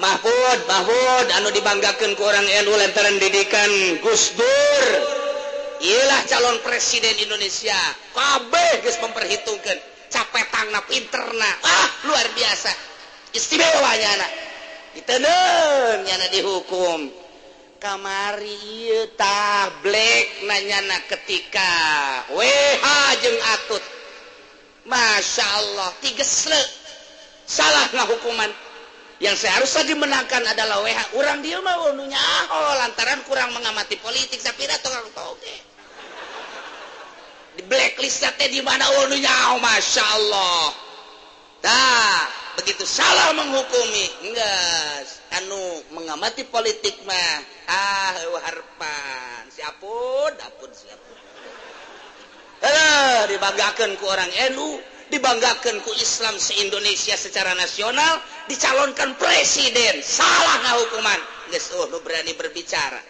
Mahfud, Mahfud anu dibanggakeun ku orang NU lantaran didikan Gus Dur. Iyalah calon presiden Indonesia. Kabeh geus memperhitungkeun capetangna, pinterna. Ah, luar biasa. Istimewa nyana. Diteneun nyana dihukum. Kamari ieu tah blek nanyana ketika WH jeung Atut. Masya Allah, tigesle. Salah ngahukuman. Yang seharusnya dimenangkan adalah WH. Urang dia mah nu nyaho lantaran kurang mengamati politik sapira tukang toge. Di blacklist teh di mana nu nyaho, Masya Allah. Tah, begitu salah menghukumi, enggeus. Anu mengamati politik mah ah harpan. Siapun, apun siapun. Heuh, dibanggakeun ku orang NU, dibanggakan ku Islam se-Indonesia secara nasional, dicalonkan presiden, salah ngahukuman. Geus nu berani berbicara.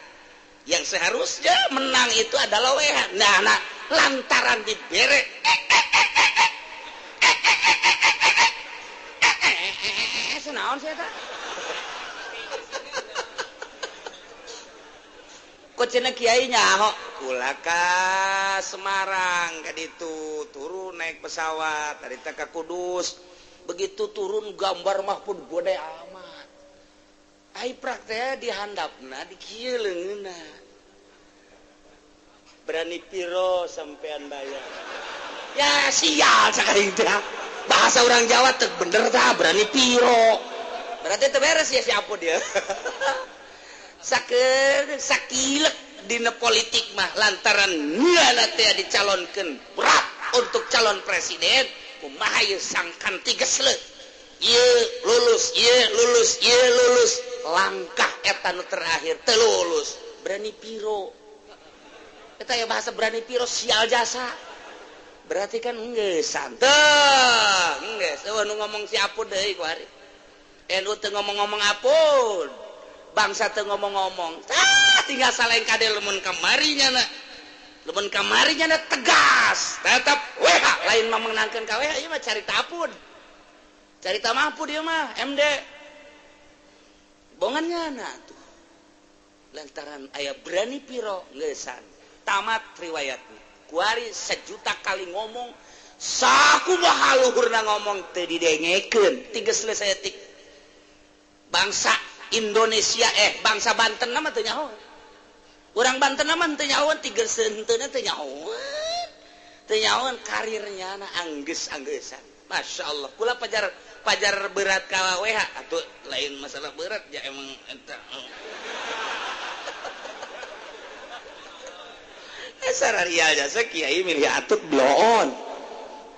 Yang seharusnya menang itu adalah WH. Nah, nah lantaran dibere senaon sia eta? Kok cenah kiai nyaho kula ka Semarang ka ditu turun naik pesawat tadi teh ka Kudus, begitu turun gambar Mahfud gede amat. Ai praktek di handapna di kieu leungeunna. Berani piro sampean bayar. Ya sial sakali teh. Bahasa orang Jawa teh bener tah berani piro. Berarti teu beres ya si Apud dia. Sakilek dina politik mah lantaran nyana teh dicalonkeun berat untuk calon presiden, kumaha ieu sangkan tigesle. Ieu lulus, ieu lulus, ieu lulus. Langkah eta nu terakhir teu lulus. Berani piro. Eta ya bahasa berani piro sial jasa. Berarti kan geus teu geus eueuh nu ngomong si Apud deui ku ari. NU teu ngomong-ngomong Apud. Bangsa teu ngomong-ngomong. Tah tinggal saleng kade lemun kamari nyana. Lemun kamari nyana tegas. Tetap WH lain mah meunangkeun ka WH ieu mah carita Apud. Carita Mahfud ieu mah MD. Bongan nyana tuh. Lantaran aya berani piro geusan. Tamat riwayatnya. Kuari sejuta kali ngomong sakumaha luhurna ngomong teu didengekeun. Tiga selesai tik. Bangsa Indonesia bangsa Banten mah teu nyaho. Urang Banten mah teu nyahoan tiga seunteuna teu nyahoan. Teu nyahoan karirnya na anggeus-anggeussan. Masya Allah. Kula pajar berat ka WH atuh lain masalah berat ya emang eta. Sararial jasa kiai milih Atut bloon.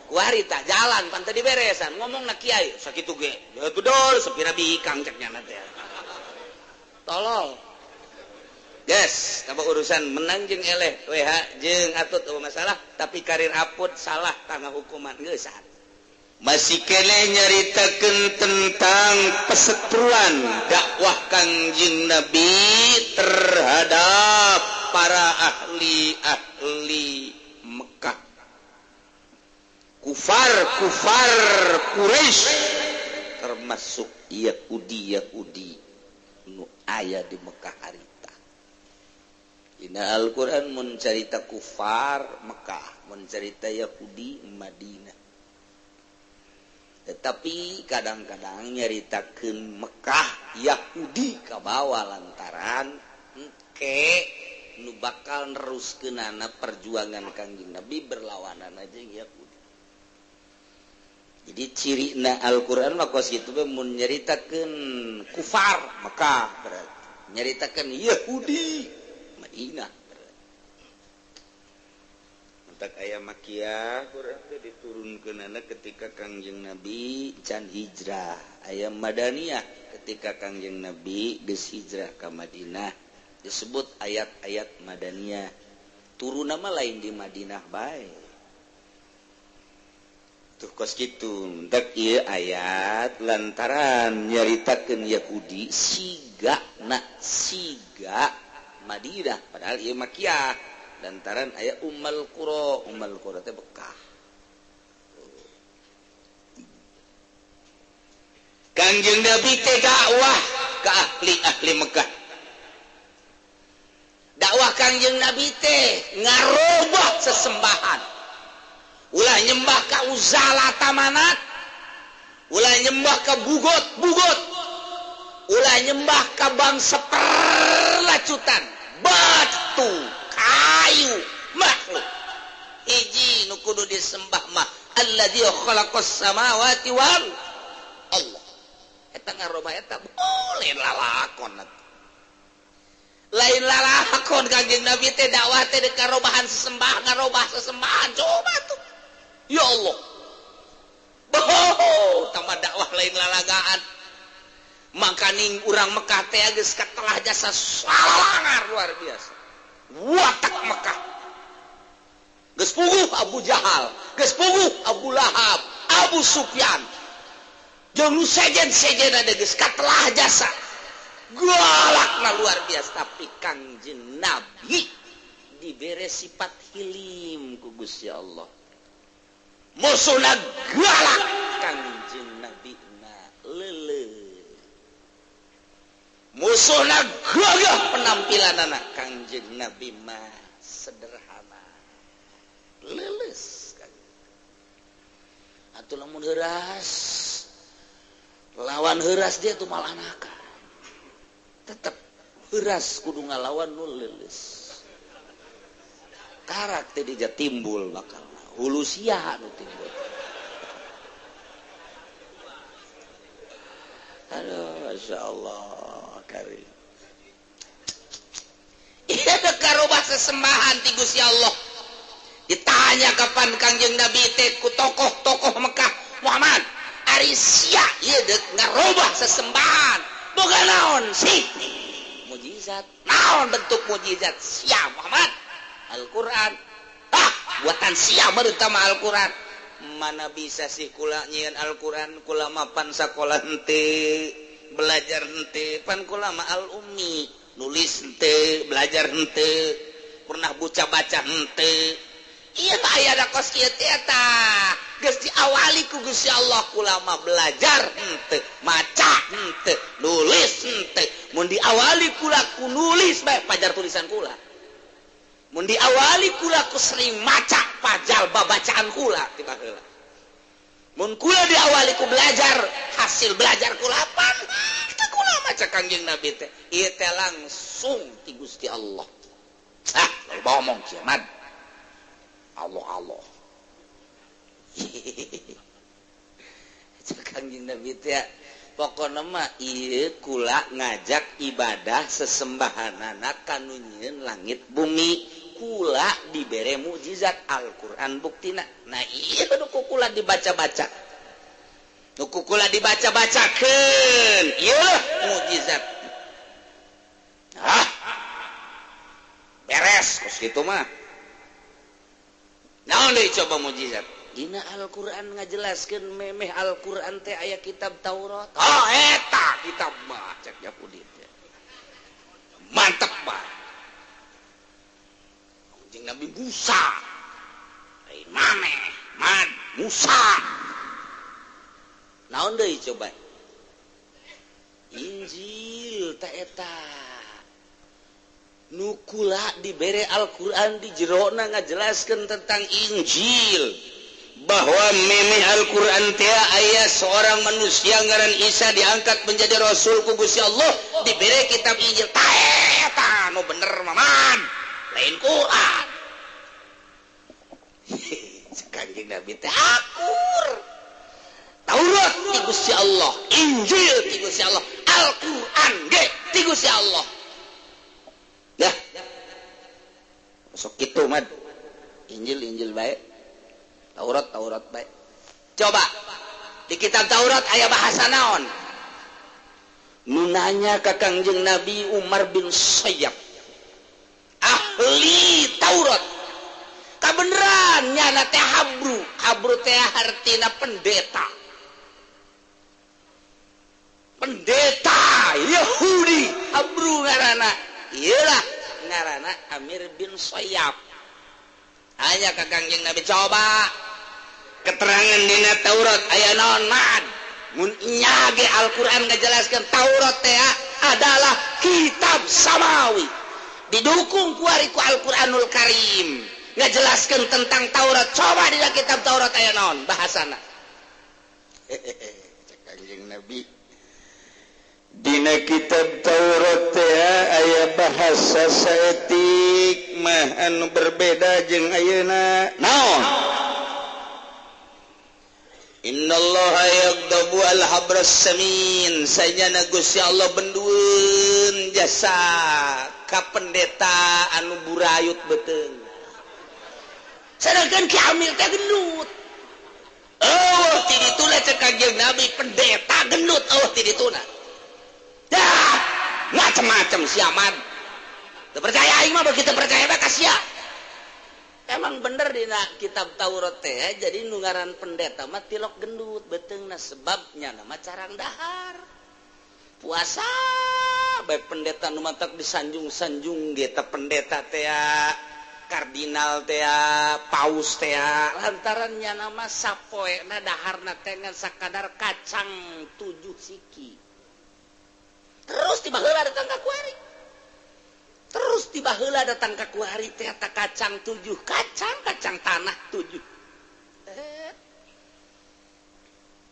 Kuari tak jalan pan teu diberesan ngomongna kiai sakitu ge. Bedol sepira bikang cek nyana teh. Tolol. Yes, apa urusan menang jeung eleh WH jeung Atut eueuh masalah, tapi karir Apud salah tangga hukuman geusan. Masih keneh nyaritakeun tentang pesetruan dakwah Kangjeng Nabi terhadap para ahli-ahli Mekah. Kufar-kufar Quraisy termasuk Yahudi-Yahudi nu aya di Mekah harita. Dina Al-Qur'an mun carita kufar Mekah, mun carita Yahudi Madinah. Tetapi kadang-kadang nyaritakeun Mekah Yahudi kabawa lantaran engke nu bakal neruskeunana perjuangan Kangjeng Nabi berlawanan aja Yahudi. Jadi cirina Al-Qur'an mah kos kitu we mun nyaritakeun kufar Mekah berarti nyaritakeun Yahudi Madinah berarti. Mentak aya Makkiyah Qur'an teh diturunkeunana ketika Kangjeng Nabi can hijrah, aya Madaniyah ketika Kangjeng Nabi geus hijrah ka Madinah. Disebut ayat-ayat Madaniyah. Turun nama lain di Madinah bae. Tuh kos kitu, mentak ieu ayat lantaran nyaritakeun Yahudi siga na siga Madinah padahal ieu Makkiyah lantaran aya Ummul Qura, Ummul Qura teh Mekah. Kangjeng Nabi teh dakwah ke ahli-ahli Mekah. Dakwah Kangjeng Nabi teh ngarobah sesembahan. Ulah nyembah ka Uzza Lata Manat, ulah nyembah ka bugot-bugot, ulah nyembah ka bangsa perlacutan, batu, kayu, makhluk. Hiji nu kudu disembah mah alladzi khalaqas samawati wal Allah. Eta ngarobah eta boleh lalakon. Lain lalakon Kangjeng Nabi teh dakwah teh deuk ngarobahan sesembah, ngarobah sesembahan. Coba tuh. Ya Allah. Boho, tambah dakwah lain lalagaan. Makaning urang Mekah teh geus katelah jasa salangar luar biasa. Watak Mekah. Geus puguh Abu Jahal, geus puguh Abu Lahab, Abu Sufyan. Jeung nu sejen-sejen ada geus katelah jasa. Galakna luar biasa, tapi Kangjeng Nabi dibere sifat hilim ku Gusti Allah. Musuhna galak, Kangjeng Nabi na leuleut. Musuhna gagah penampilanana, Kangjeng Nabi mah sederhana. Leuleus. Atuh lamun heuras lawan heuras dia tuh malah nakal. Tetep heuras kudu ngalawan nu leuleus. Karak teh dia timbul bakal hulu sia nu timbul. Aduh, Masya Allah karim. Ieu teh karobah sesembahan ti Gusti Allah. Ditanya kapan Kangjeng Nabi teh ku tokoh-tokoh Mekah, Muhammad, ari sia ieu deuk ngarobah sesembahan. Boga naon sih? Mujizat. Naon bentuk mujizat? Sia Muhammad. Al-Qur'an. Ah, buatan sia meureun tah mah Al-Qur'an. Mana bisa sih kula nyieun Al-Qur'an, kula mah pan sakola henteu, belajar henteu, pan kula mah al-ummi, nulis henteu, belajar henteu, pernah baca-baca henteu. Ieu mah aya da kos kieu teh eta. Geus diawali ku Gusti Allah kula mah belajar henteu, maca henteu, nulis henteu. Mun diawali kula ku nulis bae pajar tulisan kula. Mun diawali kula ku sering maca pajal babacaan kula ti baheula. Mun kula diawali ku belajar, hasil belajar kula pan teu kula maca Kangjeng Nabi teh. Ieu teh langsung ti Gusti Allah. Ah, loba omong kiamat. Allah Allah. Kangjeng Nabi teh pokona mah ieu kula ngajak ibadah sesembahanana kanu nyieun langit bumi, kula dibere mukjizat Al-Qur'an buktina. Nah ieu nu ku kula dibaca-baca. Nu ku kula dibaca-bacakeun ieu mukjizat. Ah. Beres kos kitu mah. Naon deui coba mukjizat? Dina Al-Qur'an ngajelaskeun memeh Al-Qur'an teh aya kitab Taurat. Oh eta kitab mah cek Yahudi teh. Mantep mah. Jeung Nabi Musa. Lain maneh, man Musa. Naon deui coba? Injil teh eta. Nu kula dibere Al-Qur'an di jerona ngajelaskeun tentang Injil. Bahwa memeh Al-Qur'an teh aya seorang manusia ngaran Isa diangkat menjadi rasul ku Gusti Allah, dibere kitab Injil. Tah eta nu bener maman, lain Quran. Kanjeng Nabi teh akur. Taurat ti Gusti Allah, Injil ti Gusti Allah, Al-Qur'an ge ti Gusti Allah. Dah. Sok kitu mah. Injil Injil bae. Taurat Taurat baik. Coba di kitab Taurat aya bahasa naon? Nu nanya ka Kangjeng Nabi Umar bin Sayyab, ahli Taurat. Kabeneran nyana teh habru, habru teh hartina pendeta. Pendeta Yahudi habru ngaranna. Iyalah ngaranna Amir bin Sayyab. Hanya ka Kangjeng Nabi coba keterangan dina Taurat aya naon man? Mun nya ge Al-Qur'an ngajelaskeun Taurat teh adalah kitab samawi. Didukung kuari ku Al-Qur'anul Karim. Ngajelaskeun tentang Taurat. Coba dina kitab Taurat aya naon bahasana. Cek Kanjeng Nabi. Dina kitab Taurat teh aya bahasa saeutik mah anu berbeda jeung ayeuna. Naon? Innallaha yaghdabu al habras samin. Sanyana Gusti Allah bendueun jasa ka pendeta anu burayut beuteung. Sedangkan Ki Amil teh gendut. Oh, ti dituna cek Kanjeng Nabi pendeta gendut, oh ti dituna. Dah, macem-macem siaman. Teu percaya aing mah, begitu percaya mah ka sia. Emang bener dina kitab Taurat teh jadi nu ngaran pendeta mah tilok gendut beuteungna sebabnya nama carang dahar. Puasa bae pendeta nu matak disanjung-sanjung ge teh pendeta teh kardinal teh paus teh lantaran nya nama sapoena daharna teh ngan sakadar kacang 7 siki. Terus tiba heula datang ka kuari. Terus tiba heula datang ka kuari teh eta kacang 7 kacang, kacang tanah 7.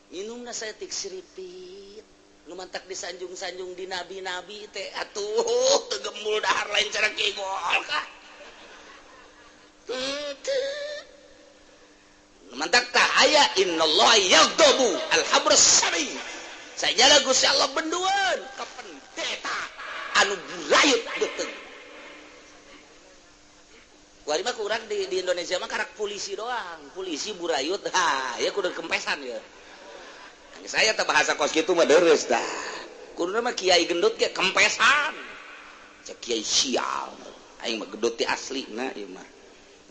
Minumna saeutik siripit. Nu mantak disanjung-sanjung di nabi-nabi teh atuh teu gembul dahar lain cara kigol kah. Teu. Nu mantak tah aya innallaha yaghdabu al-habras sami. Sajala Gusti Allah bendueun ka pendeta anu burayut beuteung. Kuari mah kurang di Indonesia mah karak polisi doang, polisi burayut, ha, ya kudu kempesan ya. Saya teh bahasa kos kitu mah deres dah. Kuduna mah kiai gendut ge kempesan. Cek kiai sial. Aing mah gendut ti aslina ieu mah.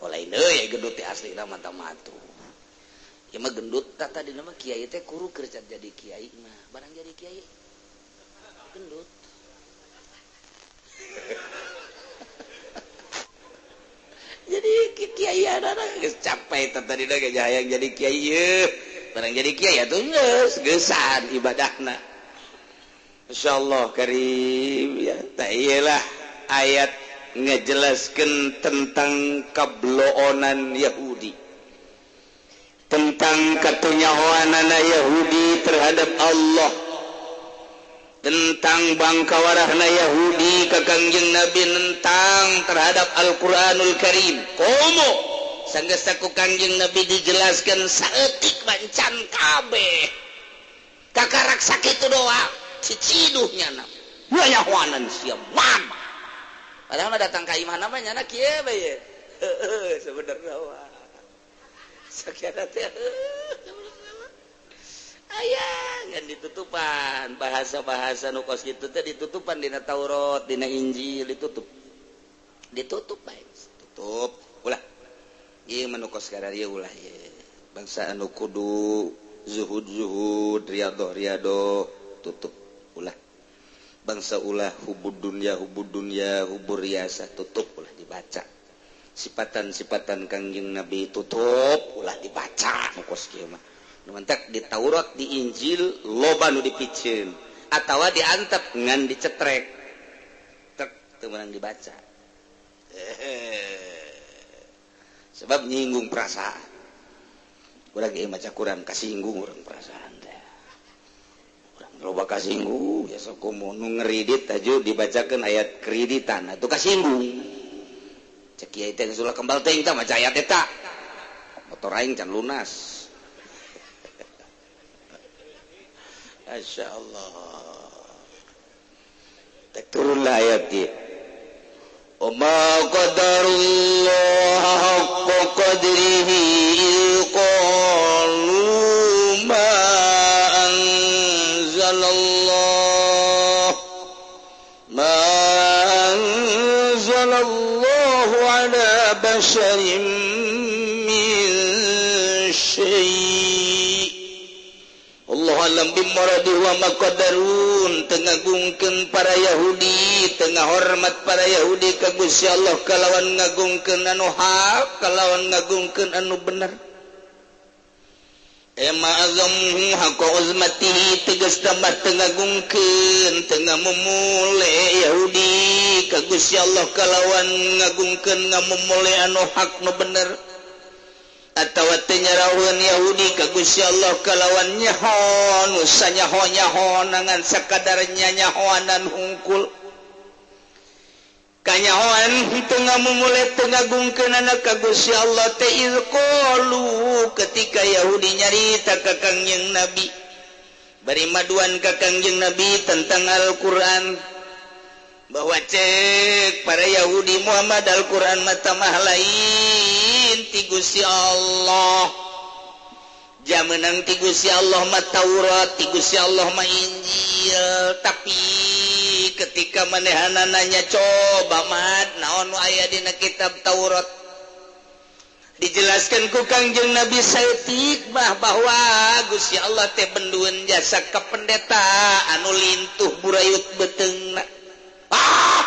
Lain deui gendut ti aslina mah matu. Ieu mah gendut tah tadina mah kiai teh kuru keur jadi kiai mah. Barang jadi kiai gendut. Jadi kiai anak geus capek tah tadina ge hayang jadi kiai ieu. Barang jadi kiai atuh geus geusan ibadahna. Insyaallah karim ya. Tah ieu ayat ngejelaskeun tentang kabloonan Yahudi. Tentang katunyahoanana Yahudi terhadap Allah. Tentang bangkawarahna Yahudi ka Kangjeng Nabi nentang terhadap Al-Qur'anul Karim. Komo sanggeus ku Kangjeng Nabi dijelaskan saeutik bancan kabeh. Kakarak sakitu doang ciciduh nyana. Nyahoanan sia man. Padahal mah datang ka imah mah nyana kieu bae ye. Heueuh sebenarna mah. Sakiana teh aya ngan ditutupan bahasa-bahasa nu kos kitu teh ditutupan dina Taurat, dina Injil ditutup. Ditutup bae. Tutup ulah. Ieu mah nu kos kararieu ulah ieu. Bangsa anu kudu zuhud-zuhud, riadoh-riadoh tutup ulah. Bangsa ulah hubud dunya, hubur riasa tutup ulah dibaca. Sipatan-sipatan Kangjeng Nabi tutup ulah dibaca nu kos kieu mah. Nu mantak di Taurat, di Injil loba nu dipiceun atawa diantep ngan dicetrek. Tek teu meunang dibaca. Sebab nyinggung perasaan. Urang ge maca Quran kasinggung urang perasaan teh. Urang loba kasinggung ya sok komo nu ngeridit aju dibacakeun ayat kreditan atuh kasinggung. Cek kiai teh geus ulah kembal teuing tah maca ayat eta. Motor aing can lunas. Masya Allah. Tek turunlah ayat ieu. وما قدر الله حق قدره إذ قالوا ما أنزل الله على بشر من شيء Allah alam bimuradi wa maqadarun. Tengagungkeun para Yahudi, tengah hormat para Yahudi ka Gusti Allah kalawan ngagungkeun anu hak, kalawan ngagungkeun anu bener. Ema azamhu haqa uzmatihi tegas tambah tengagungkeun tengah memule Yahudi ka Gusti Allah kalawan ngagungkeun ngamumule anu hak nu bener atawa teu nyaraweun Yahudi ka Gusti Allah kalawan nyaho nu sanyaho-nyaho ngan sakadar nyanyahoanan hungkul kanyahoan teu ngamumule teu ngagungkeunana ka Gusti Allah teh iz qalu ketika Yahudi nyarita ka Kangjeng Nabi bari maduan ka Kangjeng Nabi tentang Al-Qur'an bahwa cek para Yahudi Muhammad Al-Qur'an mah tamah lain ti Gusti Allah jamenang ti Gusti Allah mah Taurat ti Gusti Allah mah Injil tapi ketika manehana nanya coba mat naon nu aya dina kitab Taurat dijelaskan ku Kangjeng Nabi saeutik mah bahwa Gusti Allah teh bendueun jasa ka pendeta anu lintuh burayut beuteungna. Ah!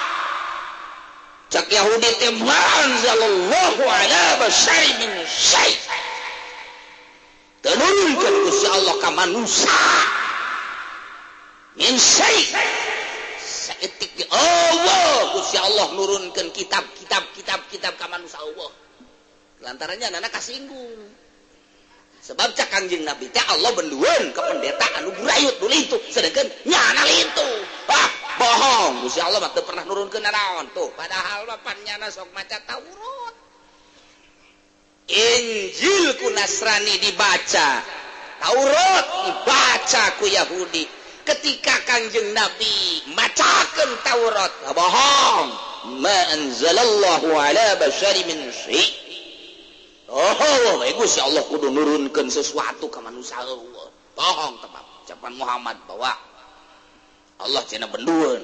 Cak Yahudi teh ma anzalallahu ala basyari min syai. Teu nurunkeun Gusti Allah ka manusia min syai. Saeutik ge Allah Gusti Allah nurunkeun kitab kitab kitab kitab ka manusia Allah. Lantarannya anak kasinggung. Sebab cak Kangjeng Nabi teh Allah bendueun ka pendeta anu burayut nu lintuh sedengkeun nyana lintuh. Ah, bohong. Gusti Allah mah teu pernah nurunkeun nanaon tuh. Padahal mah pan nyana sok maca Taurat. Injil ku Nasrani dibaca, Taurat dibaca ku Yahudi. Ketika Kangjeng Nabi macakeun Taurat, bohong. Ma anzalallahu ala basyari min syai'. Oh, Gusti Allah kudu nurunkeun sesuatu ka manusia Allah. Bohong tebab ucapan Muhammad bahwa Allah cenah bendueun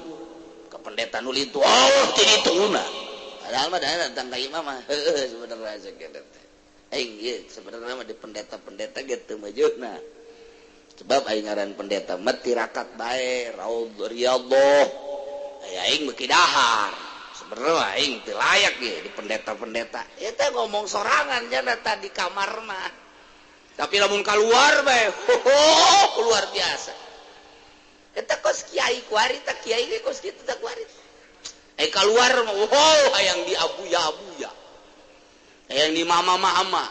ka pendeta nu lintuh. Oh, ti dituna. Padahal mah datang ka imah mah heueuh sebenarnya sakitu teh. Aing ieu sebenarnya mah di pendeta-pendeta ge teu majeuna. Sebab aing ngaran pendeta mah tirakat bae, raud riyadhah. Aing beuki dahar. Sebenarnya aing teu layak ge di pendeta-pendeta. Eta ngomong sorangan jana tadi kamar mah. Tapi lamun keluar bae, ho, luar biasa. Eta kos kiai kuari tah kiai ge kos kitu tah kuari. Eh keluar mah oh hayang di abuya-abuya. Hayang di mama-mama.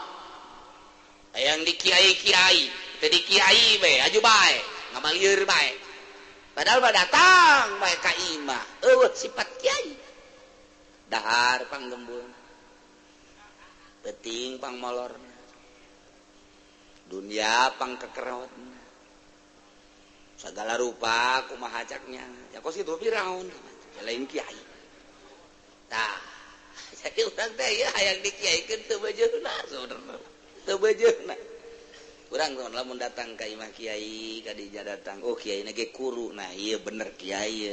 Hayang di kiai-kiai. Teu di kiai bae, aju bae, ngabalieur bae. Padahal mah datang bae ka imah. Eueuh sifat kiai. Dahar panggembul peting pangmolor dunia pangkekerot segala rupa kumaha caknya ya kos kitu Firaun lain kiai tah jadi urang teh ieu hayang dikiaikeun teu beujeuna saudara teu beujeuna urang lamun datang ka imah kiai kadija datang oh kiaina ge kuru nah ieu bener kiai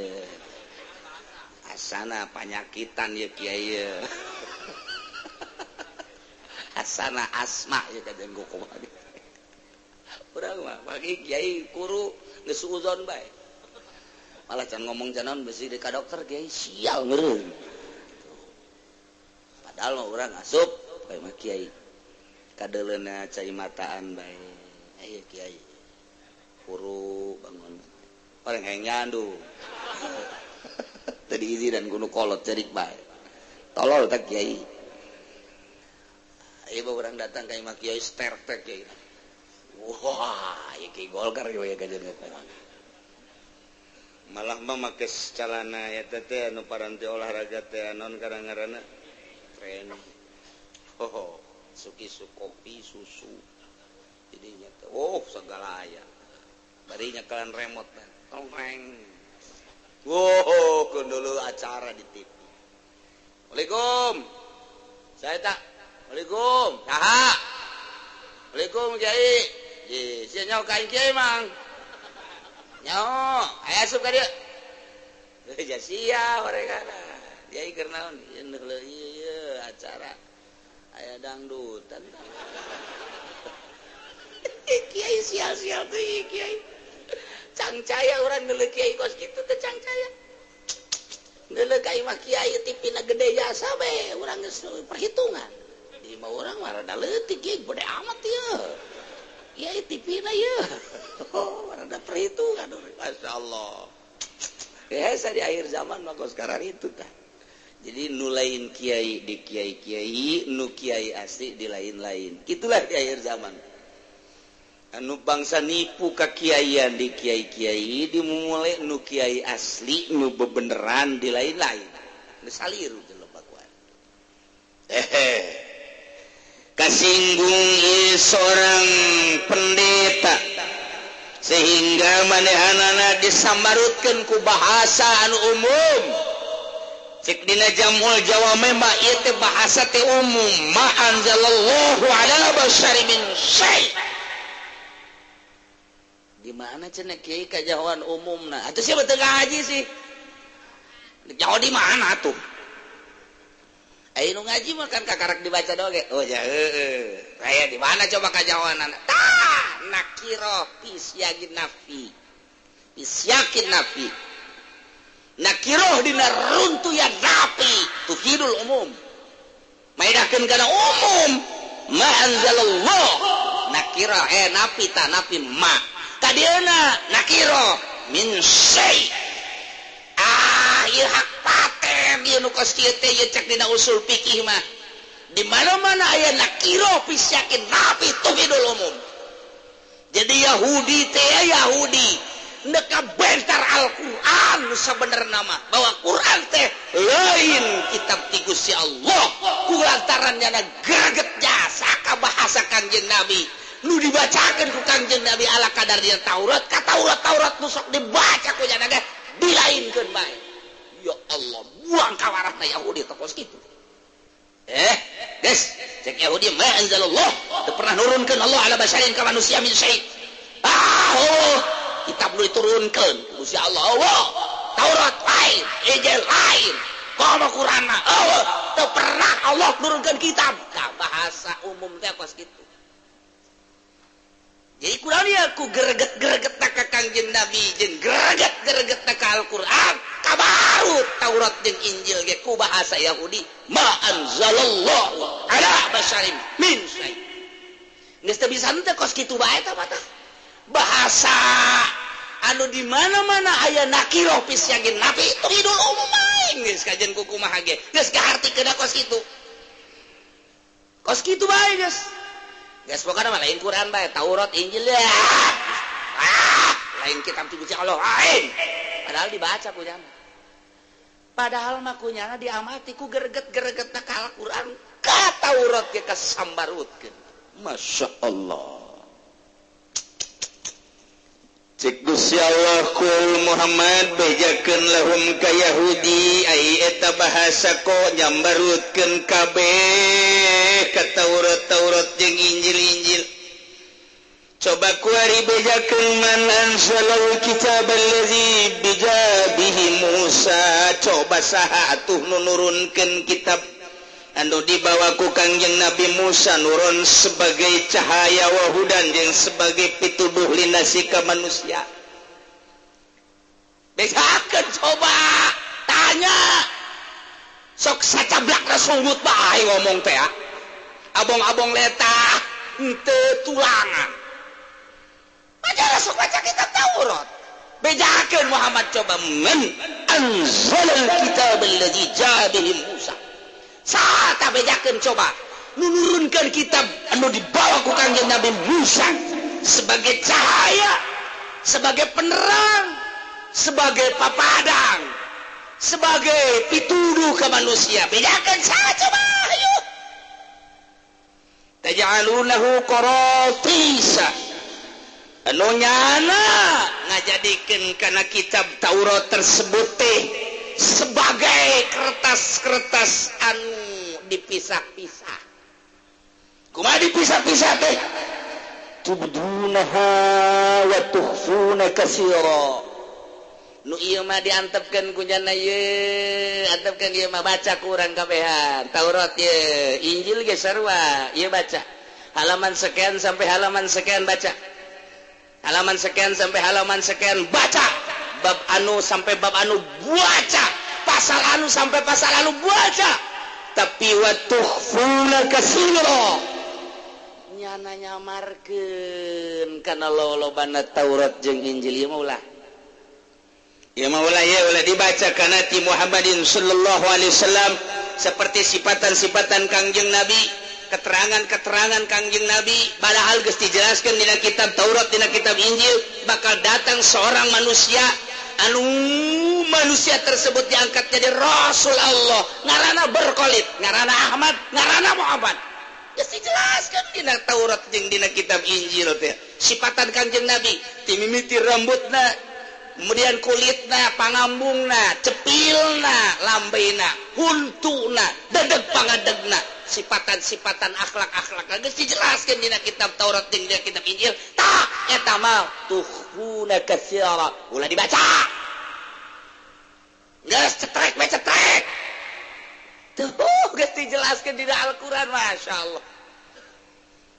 asana panyakitan ya kiai asana asma ya kajen kumaha urang mah pagi kiai kuru geus suuzon bae malah can ngomong canon besi di ka dokter kiai sial ngeureun padahal mah urang asup ka imah kiai kadeuleuna cai mataan bae aya kiai kuru bangun orang hayang nyandu tadi izinan kudu kolot cerik bae tolol tak kiai ayo orang datang ka imah kiai stertek kiai wah ieu kiai Golkar ieu ya kajian malah mah make calana eta teh anu paranti olahraga teh naon ngaranna training oh suki kopi susu jadinya teh oh segala aya bari nyakalan remote teh tong. Wow, kun dulu acara di TV. Waalaikum. Saya tak. Waalaikum. Saha. Waalaikum kiai. Ye, sia nyaho ka aing kiai mang. Nyaho, aya asup ka dieu. Ja sia horegana. Kiai keur naon? Ieu neuleun ieu acara. Aya dangdutan. Kiai sial-sial teh kiai. Cangcaya orang ngeuleuh kiai kos kitu teh cangcaya. Ngeuleuh ka imah kiai tipina gede jasa bae urang geus perhitungan. Di imah urang mah rada leutik kiai gede amat ieu. Kiai TV na ieu. Oh, rada perhitungan, Masya Allah. Ya, di akhir zaman mah kos sekarang itu tah. Jadi nu lain kiai di kiai-kiai, nu kiai asli di lain-lain. Itulah di akhir zaman. Anu bangsa nipu ka kiaian di kiai-kiai, dimulai nu kiai asli nu bebeneran di lain-lain. Nu saliru jelema kuat. Kasinggung seorang pendeta sehingga manehanana disambarutkeun ku bahasa anu umum. Cek dina Jamul Jawame mah ieu teh bahasa teh umum, ma anzalallahu ala basyari min syai. Di mana cenah kiai kajahoan umumna? Atuh siapa teu ngaji sih? Jauh di mana tuh? Ayo nu ngaji mah kan kakarak dibaca doge. Oh ya heeh. Aya di mana coba kajahoanana? Tah, nakiro fi siyaqin nafi. Fi siyaqin nafi. Nakiroh dina runtuyan nafi tufidul umum. Maedahkeun kana umum. Ma anzalallah. Nakiro nafi ta nafi ma. Tadieuna nakiro min syai. Ah, ieu hak paten ieu nu kos kieu teh ieu cek dina usul fikih mah. Di mana-mana aya nakiro fi syakin nafi tufidul umum. Jadi Yahudi teh Yahudi neka bentar Al-Qur'an sabenerna mah bahwa Qur'an teh lain kitab ti Gusti Allah. Ku lantaran nyana greget jasa ka bahasa Kangjeng Nabi. Nu dibacakeun ku Kangjeng Nabi ala kadar dia Taurat, ka Taurat Taurat nu sok dibaca ku nyana ge dilainkeun bae. Ya Allah, buang kawarahna Yahudi teh kos kitu. Guys, cek Yahudi ma anzalallah, teu pernah nurunkeun Allah ala basyarin ka manusia min syai. Ah, oh, kitab nu diturunkeun ku Gusti Allah. Allah, Taurat lain, Injil lain, komo Quran mah. Oh, teu pernah Allah nurunkeun kitab. Ka bahasa umum teh kos kitu. Jadi kurang ya ku greget-greget na ka Kangjeng Nabi jeung greget-greget na ka Al-Qur'an kabarut Taurat jeung Injil ge ku bahasa Yahudi ma anzalallahu ala basyarin min syai. Geus teu bisa teh kos kitu bae tah mah tah. Bahasa anu di mana-mana aya nakiro fi siyaqin nafi tufidul umum aing geus kajen ku kumaha ge geus kahartikeun kos kitu. Kos kitu bae geus. Geus pokona mah lain Quran bae, Taurat, Injil ya. Ah, lain kitab ti Gusti Allah lain. Padahal dibaca kunyana. Padahal mah kunyana diamati ku greget-gregetna ka Al-Qur'an, ka Taurat ge kasambarutkeun. Masya Allah. Cek Gusti Allah kul Muhammad bejakeun lahum ka Yahudi ai eta bahasa ko nyambarutkeun kabeh ka Taurat Taurat jeung Injil Injil. Coba kuari bejakeun man anzalal kitab allazi bijabihi Musa, coba saha atuh nu nurunkeun kitab anu dibawa ku Kangjeng Nabi Musa nurun sebagai cahaya wahudan jeung sebagai pituduh linasi ka manusia. Bejakeun coba tanya sok sacablak rasungut bae ngomong teh. Abong-abong letah henteu tulangan. Baca sok baca kitab Taurat. Bejakeun Muhammad coba man anzalal kitab allazi jaa bihi Musa. Saha bejakeun coba nu nurunkeun kitab anu dibawa ku Kangjeng Nabi Musa sebagai cahaya, sebagai penerang, sebagai papadang, sebagai pituduh ke manusia. Bejakeun saha coba ayo. Taj'alunahu qaratisa anu nyana ngajadikeun kana kitab Taurat tersebut teh sebagai kertas-kertas anu dipisah-pisah. Kumaha dipisah-pisah teh? Tubdunaha wa tukhfuna katsira. Nu ieu mah diantepkeun ku nyana ieu, antepkeun ieu mah baca ku urang kabehan. Taurat ieu, Injil ge sarua, ieu baca. Halaman sekian sampai halaman sekian baca. Halaman sekian sampai halaman sekian baca. Bab anu sampai bab anu baca, pasal anu sampai pasal anu baca. Tapi wa tukhfuna katsira. Nyana nyamarkeun kana lolobana Taurat jeung Injil ieu mah ulah. Ieu mah ulah ye ulah dibaca kana ti Muhammadin sallallahu alaihi wasallam seperti sifatan-sifatan Kangjeng Nabi, keterangan-keterangan Kangjeng Nabi, padahal geus dijelaskeun dina kitab Taurat, dina kitab Injil bakal datang seorang manusia anu manusia tersebut diangkat jadi Rasul Allah, ngarana berkolit, ngarana Ahmad, ngarana Muhammad. Geus dijelaskeun dina Taurat jeung dina kitab Injil teh sifatan Kangjeng Nabi, ti mimiti rambutna, kemudian kulitna, pangambungna, cepilna, lambena, huntuna, dedeg pangadegna, sifatan-sifatan akhlak-akhlak geus dijelaskeun dina kitab Taurat jeung dina kitab Injil. Tah eta mah tuhuna katsira, ulah dibaca. Geus cetrek we cetrek. Tuh geus dijelaskeun dina Al-Qur'an, masyaallah.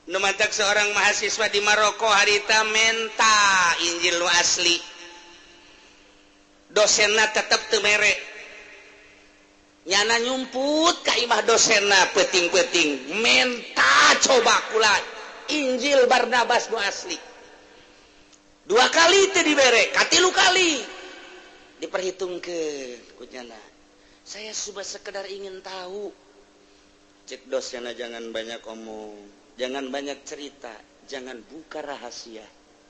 Nu mantak seorang mahasiswa di Maroko harita menta Injil nu asli. Dosenna tetep teu mere. Nyana nyumput ka imah dosenna peuting-peuting, menta coba kula Injil Barnabas nu asli. Dua kali teu dibere, katilu kali diperhitungkeun ku nyana. Saya cuma sekedar ingin tahu. Cek dosenna jangan banyak omong, jangan banyak cerita, jangan buka rahasia.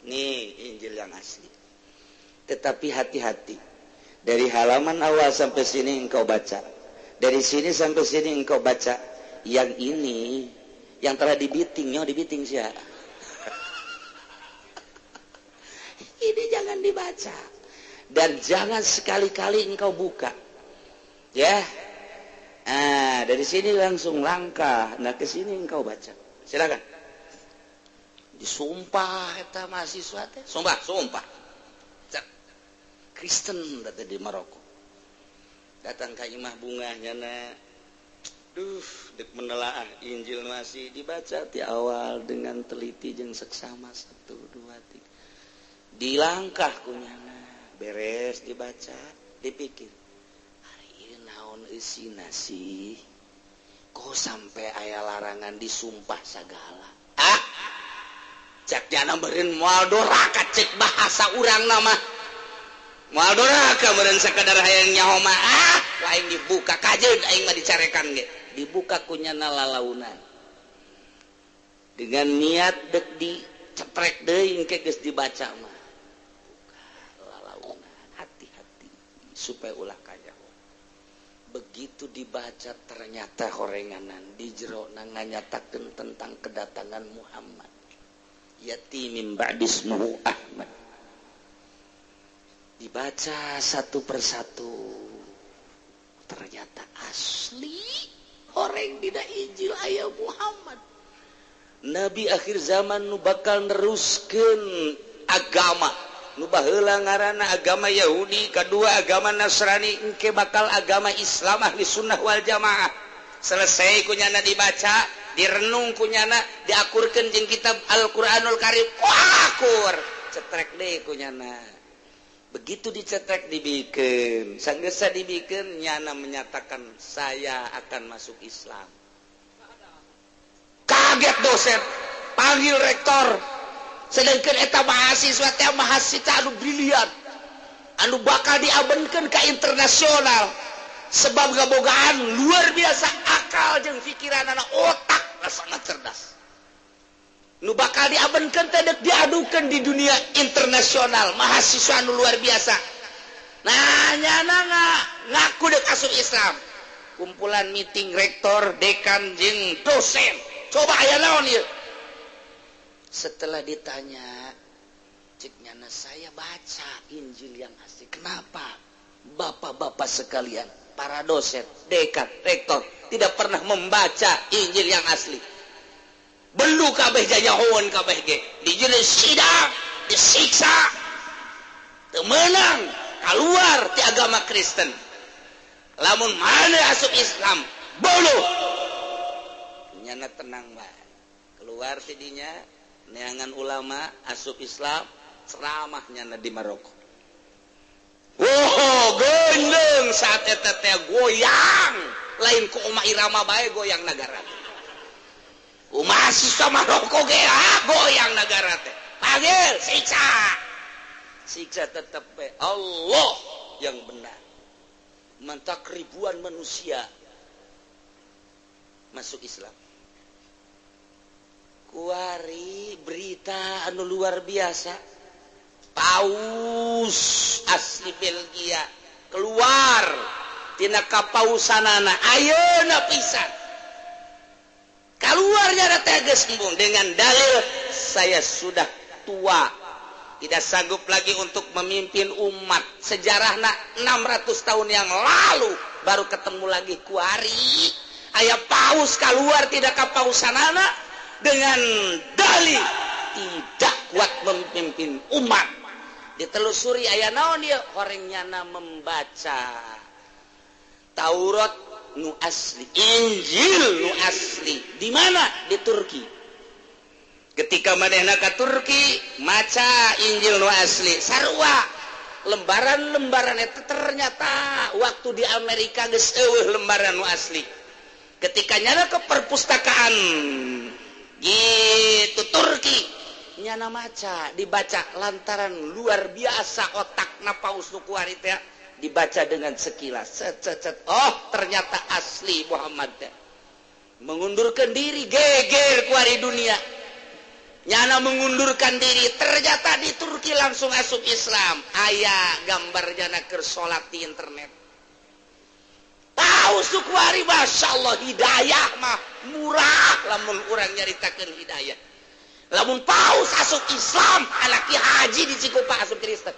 Nih Injil yang asli. Tetapi hati-hati. Dari halaman awal sampai sini engkau baca. Dari sini sampai sini engkau baca. Yang ini yang telah dibiting, nyo dibiting sia. Ini jangan dibaca. Dan jangan sekali-kali engkau buka. Ya. Ah, dari sini langsung langkah. Nah, ke sini engkau baca. Silakan. Disumpah eta mahasiswa teh. Sumpah, sumpah. Cek. Kristen teh di Maroko. Datang ka imah bungahnya na. Duh, dek menelaah Injil masih dibaca di awal dengan teliti jeung seksama 1 2 3. Dilangkah ku nyana, beres dibaca, dipikir. Hari ieu naon eusina sih? Kok sampai aya larangan disumpah sagala? Ah, cek nyana meureun moal doraka cek bahasa urang nama. Moal doraka meureun sakadar hayang nyaho mah. Ah, aing dibuka kajeun aing mah dicarekan ge. Dibuka ku nyana lalaunan. Dengan niat dek dicetrek deui engke geus dibaca mah. Buka lalaunan, hati-hati supaya ulah kanyaho. Begitu dibaca ternyata horenganan di jero nganyatakeun tentang kedatangan Muhammad. Yati min ba'dismuhu Ahmad. Dibaca satu persatu. Ternyata asli horeng dina Injil aya Muhammad. Nabi akhir zaman nu bakal neruskeun agama. Nu baheula ngaranna agama Yahudi, kadua agama Nasrani, engke bakal agama Islam ahli sunnah wal jamaah. Selesai kunyana dibaca, direnung kunyana, diakurkeun jeung kitab Al-Qur'anul Karim. Wah, akur. Cetrek deui kunyana. Begitu dicetrek dibikeun, sanggeus dibikeun nyana menyatakan saya akan masuk Islam. Kaget dosen, panggil rektor. Sedangkan eta mahasiswa teh mahasiswa anu brilian, anu bakal diabenkeun ka internasional. Sebab gabogaan luar biasa akal jeung pikiranana, otak sangat cerdas. Nu bakal diabenkeun teh deuk diadukeun di dunia internasional, mahasiswa anu luar biasa. Nah, nyana ngaku deuk asup Islam. Kumpulan meeting rektor, dekan jeung dosen. Coba aya naon ieu? Setelah ditanya, cek nyana saya baca Injil yang asli. Kenapa bapak-bapak sekalian, para dosen, dekan, rektor tidak pernah membaca Injil yang asli? Belu kabeh janyahoan kabeh ge. Dijelis sidang, disiksa, teu meunang keluar ti agama Kristen. Lamun mana asup Islam, bolu. Nyana tenang bae. Keluar ti dinya neangan ulama asup Islam, ceramah nyana di Maroko. Wow, gendeng saat eta teh goyang, lain ku Oma Irama bae goyang negara. Ku mahasiswa Maroko ge goyang negara teh. Panggil siksa. Siksa tetep we Allah yang benar. Mantak ribuan manusia masuk Islam. Kuari berita anu luar biasa. Paus asli Belgia keluar tina kapausanana ayeuna pisan. Keluarnya teh geus embung dengan dalil saya sudah tua, tidak sanggup lagi untuk memimpin umat. Sejarahna 600 tahun yang lalu baru ketemu lagi kuari. Aya paus keluar tidak kapausanana dengan dalih tidak kuat memimpin umat. Ditelusuri aya naon ieu horeng nyana membaca Taurat nu asli, Injil nu asli. Di mana? Di Turki. Ketika manehna ka Turki maca Injil nu asli sarua lembaran-lembaran eta ternyata waktu di Amerika geus eueuh lembaran nu asli. Ketika nyana ke perpustakaan gitu Turki nyana maca dibaca lantaran luar biasa otakna paus nu kuari teh dibaca dengan sekilas set, set, set. Oh ternyata asli Muhammad teh mengundurkan diri geger kuari dunia. Nyana mengundurkan diri ternyata di Turki langsung asup Islam. Aya gambar nyana keur salat di internet. Paus nu kuari Masya Allah hidayah mah murah lamun urang nyaritakeun hidayah. Lamun paus asup Islam anak ki haji di Cikupa asup Kristen.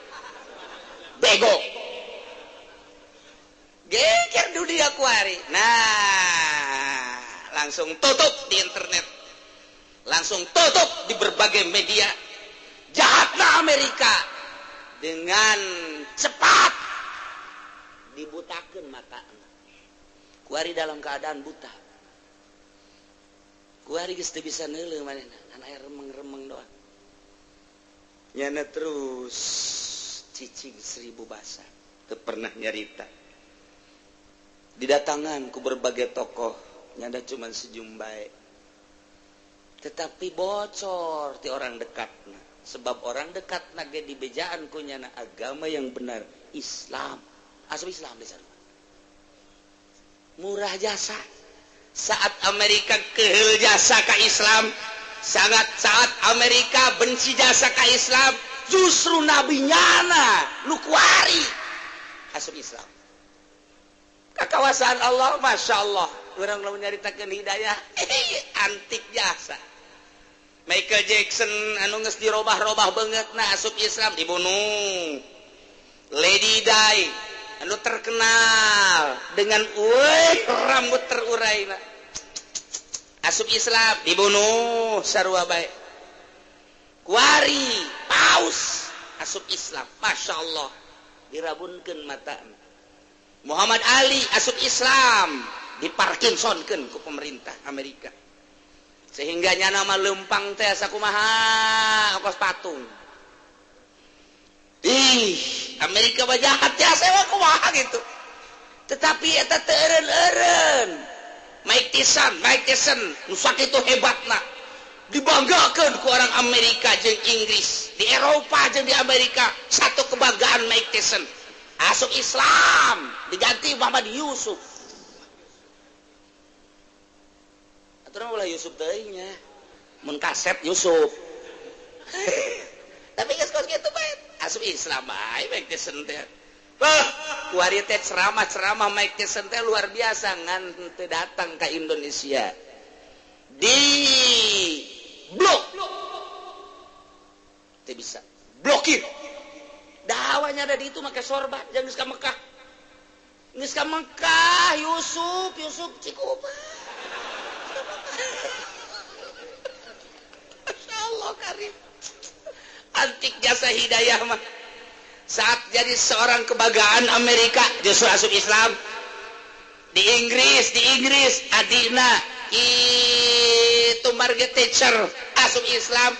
Bego. Geger dunia kuari. Nah, langsung tutup di internet. Langsung tutup di berbagai media. Jahatna Amerika dengan cepat dibutakeun mata. Kuari dalam keadaan buta. Kuari geus teu bisa neuleuh manehna, ngan aya remeng-remeng doang. Nyana terus cicing 1000 bahasa, teu pernah nyarita. Didatangan ku berbagai tokoh, nyana cuman sejum bae. Tetapi bocor ti orang dekatna, sebab orang dekatna ge dibejaan ku nyana agama yang benar, Islam. Asup Islam di sana. Murah jasa. Saat Amerika kehel jasa ka Islam, sangat saat Amerika benci jasa ka Islam, justru nabi nyana nu kuari asup Islam. Kakawasan Allah, Masya Allah. Urang lamun nyaritakeun hidayah, antik jasa. Michael Jackson anu geus dirobah-robah beungeutna asup Islam dibunuh. Lady Di anu terkenal dengan rambut terurai asup Islam dibunuh sarua bae. Kuari paus asup Islam, Masya Allah dirabunkeun mata. Muhammad Ali asup Islam diparkinsonkeun ku pemerintah Amerika sehingga nyana mah lempang teh sakumaha ongkos patung. Ih, Amerika mah jahat ya, saya kumaha gitu. Tetapi eta teu eureun-eureun. Mike Tyson nu sakitu hebatna. Dibanggakeun ku orang Amerika jeung Inggris, di Eropa jeung di Amerika, satu kebanggaan Mike Tyson. Asup Islam, diganti Muhammad Yusuf. Aturan ulah Yusuf teuing nya. Mun kasep Yusuf. Tapi geus kos kitu bae. Asup Islam bae Mike Tyson teh. Wah, kuari teh ceramah-ceramah Mike Tyson teh luar biasa ngan teu datang ka Indonesia. Di blok. Teu bisa. Blokir. Dawanya ada di itu make sorban jangan geus ka Mekah. Geus ka Mekah Yusuf, Yusuf Cikupa. Masya Allah karim. Antik jasa hidayah mah. Saat jadi seorang kebanggaan Amerika justru asup Islam. Di Inggris adina itu Margaret Thatcher asup Islam.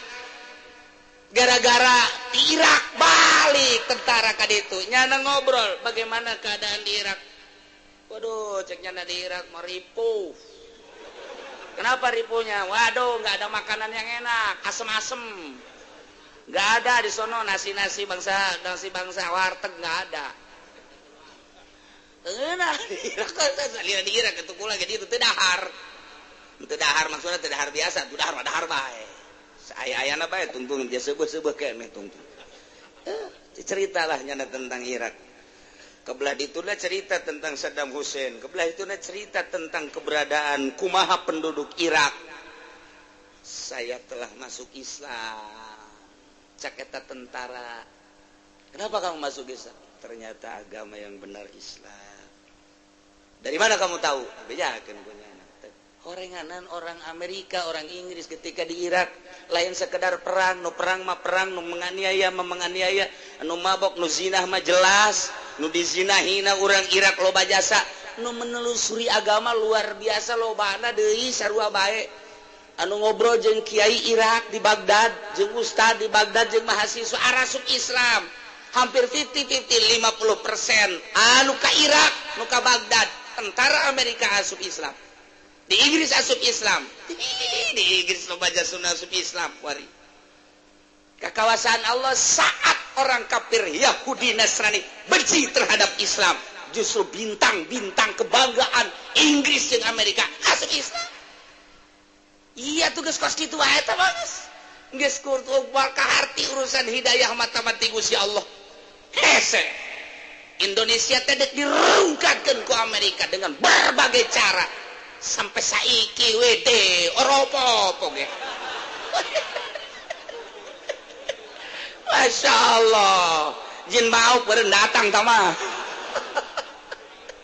Gara-gara di Irak balik tentara ka ditu. Nyana ngobrol bagaimana keadaan di Irak. Waduh, cek nyana di Irak maripuh. Kenapa ripuhnya? Waduh, nggak ada makanan yang enak, asem-asem. Nggak ada di sono nasi-nasi bangsa, nasi bangsa warteg nggak ada. Nah, di Irak di Irak itu kula gitu teu dahar. Teu dahar maksudnya teu dahar biasa, teu dahar mah dahar bae. Aya-ayana bae tungtung dia seubeuh-seubeuh keneh tungtung. Ceritalah nyana tentang Irak. Kebelah itulah cerita tentang Saddam Hussein. Kebelah itulah cerita tentang keberadaan kumaha penduduk Irak. Saya telah masuk Islam. Cak eta tentara. Kenapa kamu masuk Islam? Ternyata agama yang benar Islam. Dari mana kamu tahu? Bejakeun ku nyana. Horenganan orang Amerika, orang Inggris ketika di Irak lain sekedar perang, nu perang mah perang, nu menganiaya mah menganiaya, nu mabok, nu zinah mah jelas, nu dizinahina orang Irak loba jasa, nu menelusuri agama luar biasa lobana deui sarua bae. Anu ngobrol jeung kiai Irak di Baghdad, jeung ustad di Baghdad, jeung mahasiswa arasup Islam. Hampir 50-50, 50% anu ka Irak, nu ka Baghdad, tentara Amerika asup Islam. Di Inggris asup Islam. Di Inggris loba jasuna asup Islam wari. Kekawasan Allah saat orang kafir Yahudi Nasrani benci terhadap Islam, justru bintang-bintang kebanggaan Inggris jeung Amerika asup Islam. Iya tugas kos kitu wae eta mah geus. Geus kurtu kaharti urusan hidayah mata-mati Gusti Allah. Hese. Indonesia teh dek dirungkatkeun ku Amerika dengan berbagai cara sampai saiki wede oropo-opo ge. Masya Allah, jin mau beureun datang tah mah.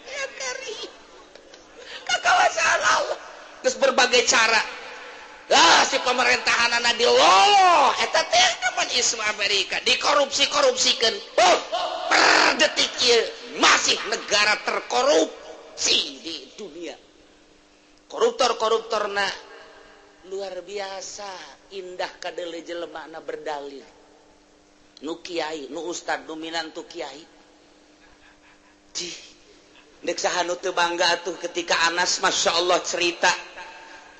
Ya kari. Kakawasan Allah. Geus berbagai cara. Lah si pemerintahanana dilolo eta teh kapan isu Amerika dikorupsi-korupsikeun. Oh, per detik ieu masih negara terkorupsi di dunia. Koruptor-koruptorna luar biasa indah kadeule jelemana berdalil. Nu kiai, nu ustad, nu minantu kiai. Cih, dek saha nu teu bangga atuh ketika Anas Masya Allah cerita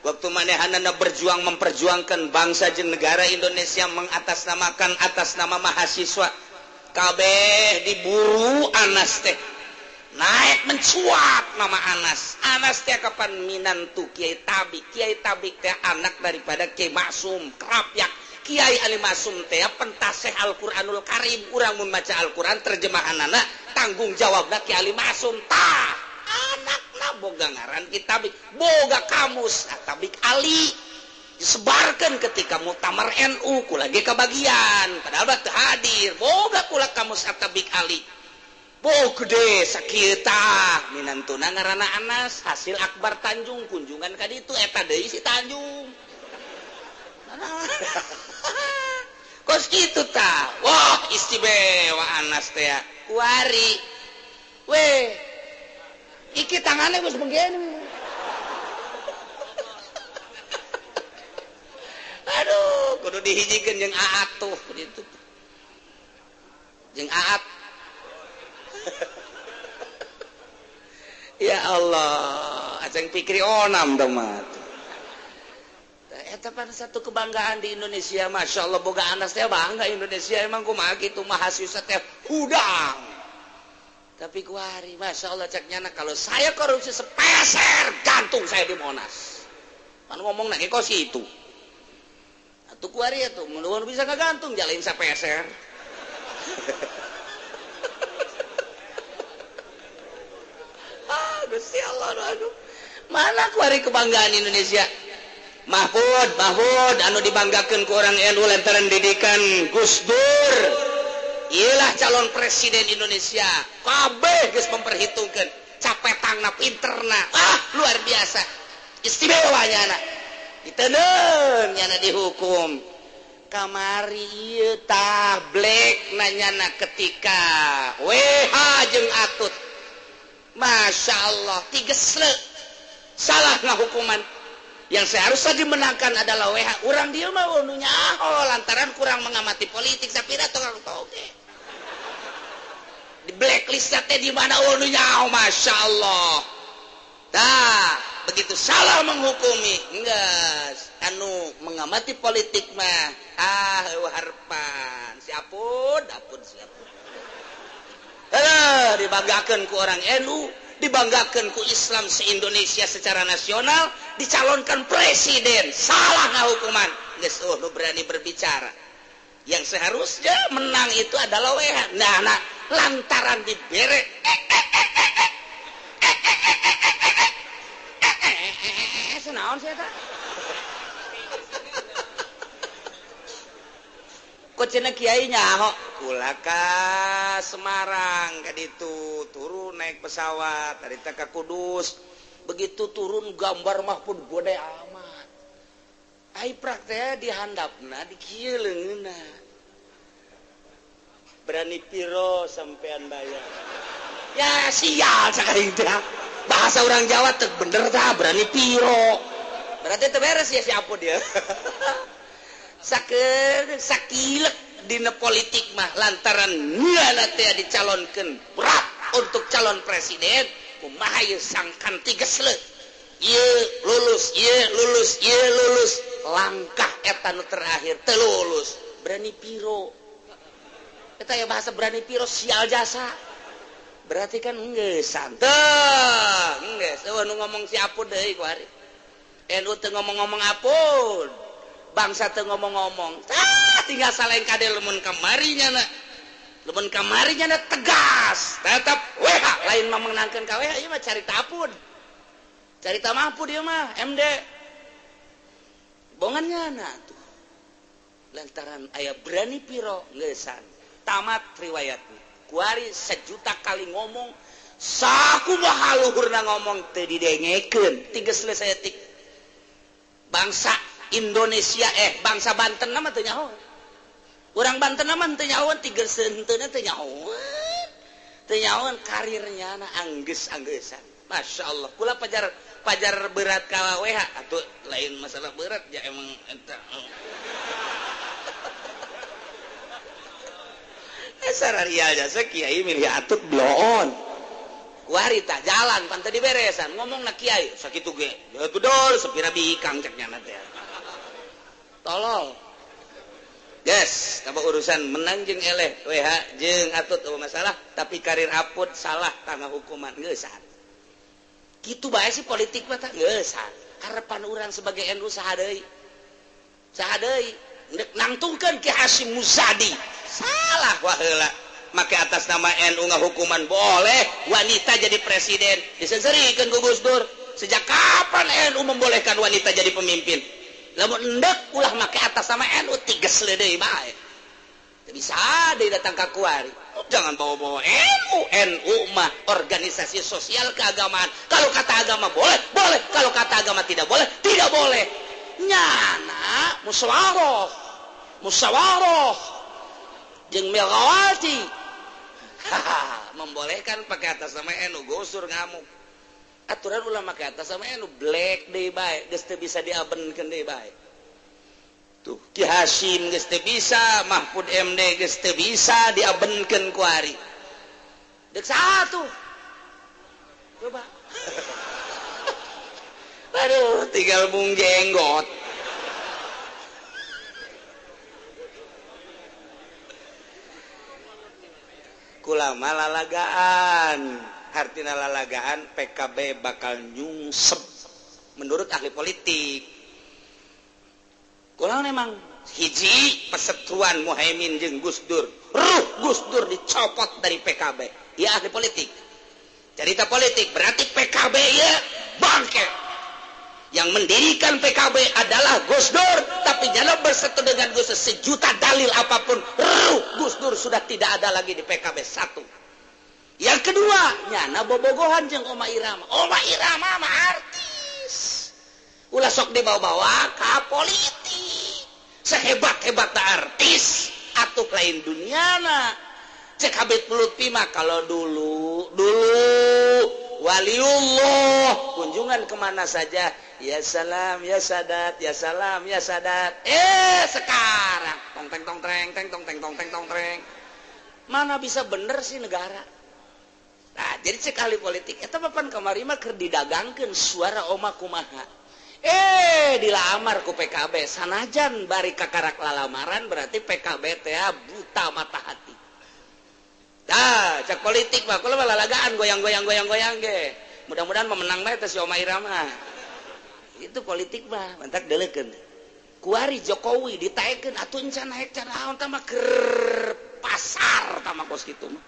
waktu manehanana berjuang memperjuangkan bangsa jeung negara Indonesia mengatasnamakan atas nama mahasiswa kabeh diburu Anas teh naik mencuat nama Anas. Anas teh kapan minantu Kiai Tabik. Kiai Tabik teh anak daripada Kiai Maksum Krapyak. Kiai Ali Maksum teh pentaseh Al-Qur'anul Karim. Urang mun maca Al-Qur'an terjemahanana tanggung jawabna Kiai Ali Maksum tah. Anakna boga ngaran Ki Tabik, boga kamus Tabik Ali disebarkan ketika muktamar NU kula ge kabagian padahal mah teu hadir boga kula kamus Tabik Ali. Bo gede sakieu tah minantuna ngaranna Anas hasil Akbar Tanjung kunjungan ka ditu eta deui si Tanjung. Kos kitu tah. Wah istimewa Anas teh kuari. Weh iki tangannya geus begini. Aduh, kudu dihijikeun jeung Aat tuh gitu. Jeung Aat. Ya Allah, aceng pikir onam teh mah. Eta pan satu kebanggaan di Indonesia, Masya Allah boga Anas teh bangga Indonesia emang kumaha kitu mahasiswa teh hudang. Tapi kuari, Masya Allah cek nyana kalau saya korupsi sepeser gantung saya di Monas. Kan ngomong lagi kos itu. Atuh kuari atuh mun bisa kagantung jalin sapeser. Ah, Gusti Allah aduh. Mana kuari kebanggaan Indonesia? Mahfud, Mahfud anu dibanggakeun ku orang NU lantaran didikan Gus Dur. Iyalah calon presiden Indonesia. Kabeh geus memperhitungkeun capetangna pinterna. Ah, luar biasa. Istimewa nyana. Diteneun nyana dihukum. Kamari ieu tah blek nanyana ketika WH jeung Atut. Masya Allah, tigesle. Salah ngahukuman. Yang seharusnya dimenangkan adalah WH. Urang dia mah nu nyaho lantaran kurang mengamati politik sapira tukang toge. Di blacklist teh di mana nu nyaho Masya Allah. Tah, Begitu salah menghukumi, enggak. Anu mengamati politik mah ah harapan siapun, apun siapun. Halo, dibanggakan ku orang NU, dibanggakan ku Islam se-Indonesia secara nasional, dicalonkan presiden, salah ngahukuman. Geus nu berani berbicara. Yang seharusnya menang itu adalah WH. Nah, nah lantaran dibere naon sih eta? Kok cenah kiai nyaho kula ka Semarang ka ditu turun naik pesawat dari ka Kudus, begitu turun gambar Mahfud gede amat. Ai praktek di handapna di kieu leungeunna. Berani piro sampean bayar. Ya sial sakali teh. Bahasa orang Jawa teh bener tah berani piro. Berarti teu beres ya si Apud dia. Sakilek dina politik mah lantaran nyana teh dicalonkeun berat untuk calon presiden, kumaha ieu sangkan tigesleut. Ieu lulus, ieu lulus, ieu lulus. Langkah eta nu terakhir teu lulus. Berani piro. Eta ya bahasa berani piro sial jasa. Berarti kan geus santai. Geus eueuh nu ngomong si Apud deui ku ari. NU teu ngomong-ngomong Apud. Bangsa teu ngomong-ngomong. Tah tinggal saleng kade lamun kamari nyana. Lamun kamari nyana tegas. Tetap WH lain mah meunangkeun ka WH ieu mah carita Apud. Carita Mahfud ieu mah MD. Bongan nyana tuh. Lantaran aya berani piro geusan. Tamat riwayatnya. Kuari sejuta kali ngomong sakumaha luhurna ngomong teu didengekeun. Tiga selesai tik. Bangsa Indonesia bangsa Banten mah teu nyaho. Urang Banten mah teu nyahoan tiga senteuna teu nyahoan. Teu nyahoan karirnya na anggeus-anggeussan. Masya Allah. Kula pajar berat ka WH atuh lain masalah berat ya emang eta. Sararial jasa kiai milih atut bloon. Kuari tak jalan pan teu diberesan ngomongna kiai sakitu ge. Atuh dol sepira bikang cek nyana teh. Tolol. Guys, apa urusan menang jeung eleh WH jeung atut apa masalah, tapi karir Apud salah tangga hukuman geusan. Kitu bae sih politik mah tah geusan. Harapan urang sebagai NU saha deui? Saha deui? Ndek nangtungkeun Ki Hasyim Muzadi. Salah waheula. Make atas nama NU ngahukuman boleh wanita jadi presiden. Disenserikeun ku Gus Dur. Sejak kapan NU membolehkan wanita jadi pemimpin? Lamun endek ulah make atas nama NU tiges deui bae. Teu bisa deui datang ka kuari. Jangan bawa-bawa NU. NU mah organisasi sosial keagamaan. Kalau kata agama boleh, boleh. Kalau kata agama tidak boleh, tidak boleh. Nyana musyawarah. Musyawarah jeung Megawati membolehkan pakai atas nama NU gusur ngamuk. Aturan ulah make atas nama NU black deui bae, geus teu bisa diabenkeun deui bae. Tuh Ki Hasyim geus teu bisa, Mahfud MD geus teu bisa diabenkeun ku ari. Deuk saha tuh? Coba. Aduh, tinggal bung jenggot. Kulama lalagaan, hartina lalagaan PKB bakal nyungsep menurut ahli politik. Kulang memang hiji perseteruan Muhaimin jeung Gus Dur, ruh Gus Dur dicopot dari PKB. Ya ahli politik. Cerita politik berarti PKB ya bangke. Yang mendirikan PKB adalah Gus Dur, tapi jangan bersetu dengan Gus Dur sejuta dalil apapun, ruh Gus Dur sudah tidak ada lagi di PKB satu. Yang kedua, nyana bobogohan jeung Oma Irama. Oma Irama mah artis. Ulah sok dibawa-bawa ka politik. Sehebat-hebatna artis atuh lain duniana. Cek Habib Lutfi mah kalau dulu waliullah kunjungan kemana saja, ya salam ya sadat, ya salam ya sadat. Sekarang tong teng tong treng teng tong teng tong teng tong treng. Mana bisa bener sih negara? Nah, Jadi cek ahli politik eta papan kamari mah keur didagangkeun suara Oma kumaha. Dilamar ku PKB sanajan bari kakarak lalamaran berarti PKB teh buta mata hati. Tah, cek politik mah kula lalagaan goyang-goyang goyang-goyang ge. Mudah-mudahan memenang mah eta si Oma Irama. Itu politik mah, mantak deuleukeun. Kuari Jokowi ditaekeun atuh encan naek can naon tah mah keur pasar tah mah kos kitu mah.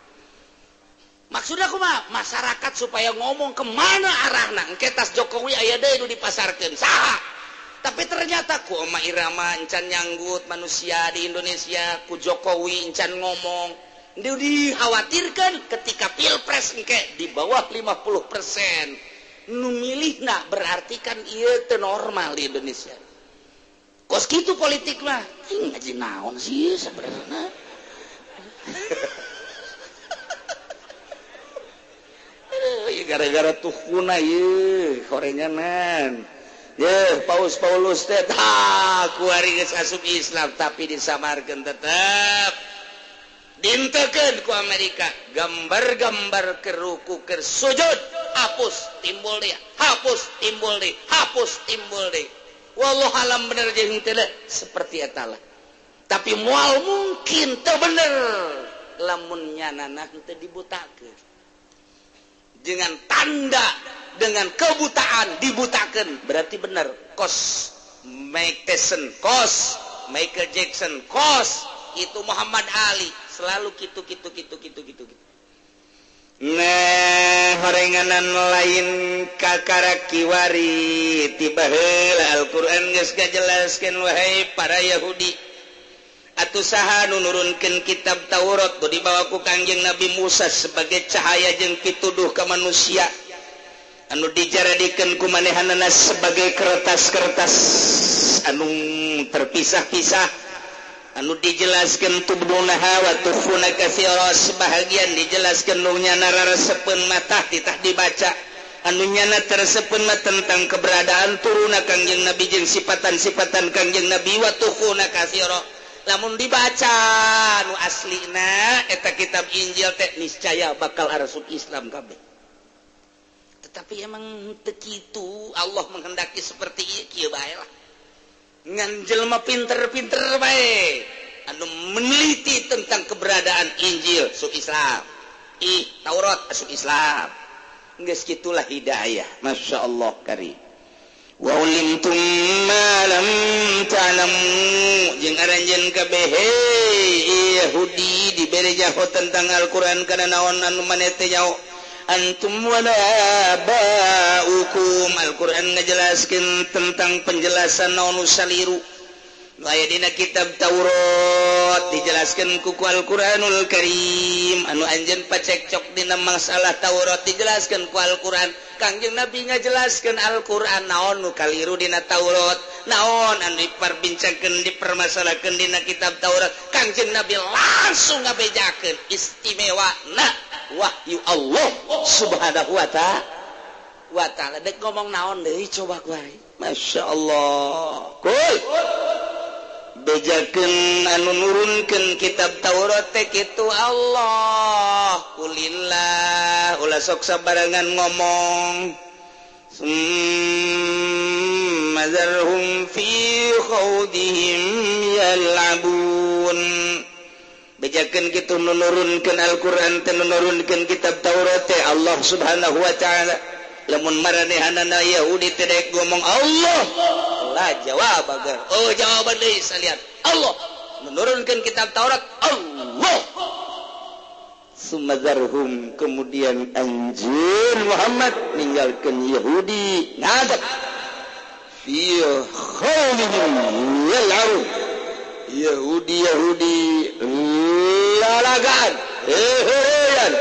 Maksudna kumaha? Masyarakat supaya ngomong kemana arahna. Engke tas Jokowi aya deui nu dipasarkeun. Saha? Tapi ternyata ku Oma Irama encan nyanggut manusia di Indonesia, ku Jokowi encan ngomong. Dikhawatirkan ketika pilpres engke di bawah 50% nu milihna berarti kan ieu teu normal di Indonesia. Kos kitu politik mah. Ih ngaji naon sih sebenarnya. Gara-gara tuhuna ieu korenyanan. Ye Paus Paulus teh tah kuari geus asup Islam tapi disamarkeun tetep. Dintekeun ku Amerika gambar-gambar keruku keur sujud hapus timbul deui, hapus timbul deui, hapus timbul deui. Wallahu alam bener jeung teu seperti eta lah. Tapi moal mungkin teu bener lamun nyanana teu dibutakeun. Dengan tanda dengan kebutaan dibutakeun berarti bener kos Mike Tyson, kos Michael Jackson, kos itu Muhammad Ali selalu kitu kitu kitu kitu kitu kitu. Nah, horenganan lain kakara kiwari tiba heula Al-Qur'an geus ngajelaskeun wahai para Yahudi atuh saha nu nurunkeun kitab Taurat nu dibawa ku Kangjeng Nabi Musa sebagai cahaya jeung pituduh ka manusia anu dijaradikeun ku manehanana sebagai kertas-kertas anu terpisah-pisah anu dijelaskan tubdunaha wa tukhfuna katsira sebahagian dijelaskan nu nyana raresepeun mah titah dibaca anu nyana teresepun mah tentang keberadaan turuna Kangjeng Nabi jeung sifatan-sifatan Kangjeng Nabi wa tukhfuna katsira lamun dibaca nu aslina eta kitab Injil teh niscaya bakal arasup Islam kabeh. Tetapi emang teu kitu Allah menghendaki seperti ieu kieu bae lah. Ngan jelema pinter-pinter bae anu meneliti tentang keberadaan Injil asup Islam, Taurat asup Islam. Geus kitulah hidayah. Masya Allah karim. Wa ulimtum ma lam ta'lamu jeung aranjeun kabeh Yahudi dibere nyaho tentang Al-Qur'an kana naon anu maneh teh nyaho antum wala ba'ukum. Al-Qur'an ngajelaskeun tentang penjelasan naon saliru nu aya dina kitab Taurat dijelaskeun ku Al-Qur'anul Karim anu anjeun pacekcok dina masalah Taurat dijelaskeun ku Al-Qur'an. Kangjeng Nabi ngajelaskeun Al-Qur'an naon nu kaliru dina Taurat naon anu diperbincangkeun dipermasalahkeun dina kitab Taurat. Kangjeng Nabi langsung ngabejakeun istimewa na wahyu Allah Subhanahu wa ta'ala. Dek ngomong naon deui coba ku ari. Masya Allah. Kuy bejakeun anu nurunkeun kitab Taurat teh kitu Allah. Kulillah ulah sok sabarangan ngomong. Summa zarhum fi khawdihim yal'abun. Bejakeun kitu nu nurunkeun Al-Qur'an teh nu nurunkeun kitab Taurat teh Allah Subhanahu wa ta'ala. Lamun maranehanana Yahudi teh dek ngomong Allah lah jawab agar oh jawaban deui salian Allah menurunkan kitab Taurat Allah. Sumazarhum kemudian anjir Muhammad ninggalkeun Yahudi ngadep fi khawlihim yal'abun. Yahudi Yahudi lalagan heheyan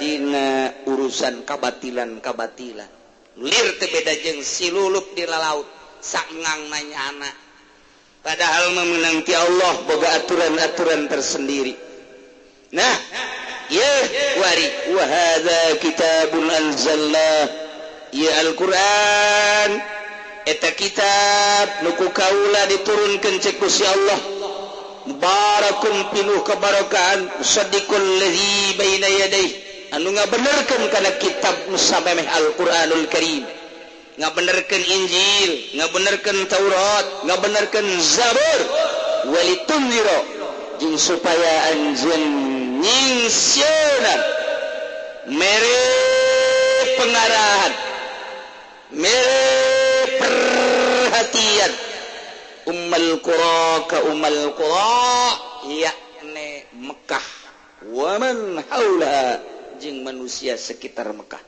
dina urusan kabatilan-kabatilan lir teu beda jeung silulup di laut sangang nanyana padahal memenang ti Allah boga aturan-aturan tersendiri. Nah ye wari wa hadza kitabun anzalna ya Al-Qur'an eta kitab nu ku kaula diturunkeun cek ku si Allah mubarakun pinuh kebarokaan musaddiqul ladzi baina yadayhi Anu ngabenerkeun kana kitab nu samemeh Al-Qur'anul Karim, ngabenerkeun Injil, ngabenerkeun Taurat, ngabenerkeun Zabur. Walitunzira jeung supaya anjeun nyingsieunan, mere pengarahan, mere perhatian ummal qura ka ummal qura, yakni Mekah wa man haula jeung manusia sekitar Mekah.